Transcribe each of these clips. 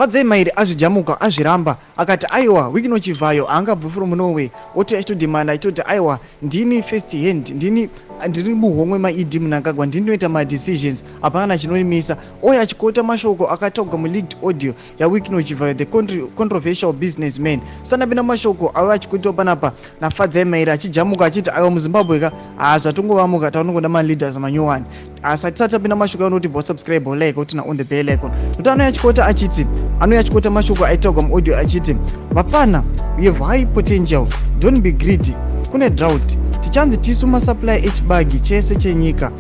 Fadzai Mairi azvijamuka, azviramba, akati aiwa, Wicknell Chivhayo haangabvi from nowhere oti achitodhimanda achitoti aiwa, ndini first hand, ndini ndiri muhomwe maED Mnangagwa, ndini ndinoita madecisions, hapana chinoimisa. Oyo achikota mashoko akataurwa muleaked audio yaWicknell Chivhayo, the controversial businessman. Sanapinda mashoko ave achikuitwa panapa naFadzai Mairi achijamuka achiti aiwa, muZimbabwe ka haa zvatongovamuka, taunongoda maleaders manyowani. Asati sati tapinda mashoko anoti bo subscribe, like, uturn on the bell icon, kuti anouya achikota achiti, anouya achikota mashoko aitaurwa muaudio achiti, "Vapana, we have high potential, don't be greedy. Kune drought, tichanzi tisu masupply echibagi chese chenyika.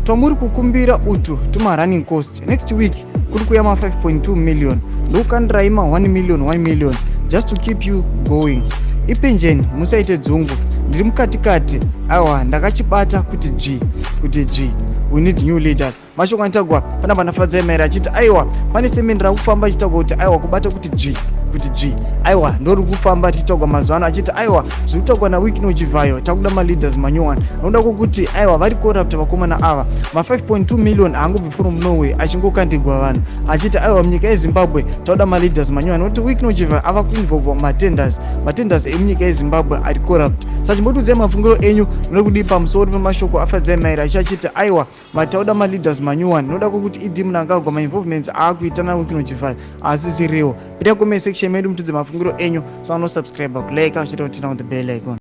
Twamuri kukumbira utu tumarunning cost. Next week kuri kuya ma5.2 million, ndokukandirai ma1 million, 1 million, just to keep you going. Ipenjeni, musaite dzungu, ndiri mukatikati. Aiwa, ndakachibata kuti dzvi, kuti dzvi. We need new leaders." Mashoko anotagwa panapa naFadzai Mairi achiti aiwa, pane semendi rakufamba achitagwa kuti aiwa, kubata kuti dzvi, kuti dzvi. Aiwa, ndori kufamba tichitagwa mazuva ano achiti aiwa, zviri kutagwa naWicknell Chivhayo, takuda maleaders manyowani, nokuda kwokuti aiwa, vari corrupt vakomana ava. Ma5.2 million haangobvi from nowhere achingokandigwa vanhu, achiti aiwa, munyika yeZimbabwe takuda maleaders manyowani, nokuti Wicknell Chivhayo ava kuinvolva matenders, matenders emunyika yeZimbabwe ari corrupt. Saka chimbotiudzai mafungiro enyu muri kudii pamusoro pemashoko aFadzai Mairi achiachiti aiwa, matauda maleaders manyowani, noda kwokuti ED Mnangagwa mainvolvements aakuita naWicknell Chivhayo asisiriwo. Pinda comment section medu mutidze mafungiro enyu. Sanosubscribe, kulike, uchiita kuturn on the bell icon.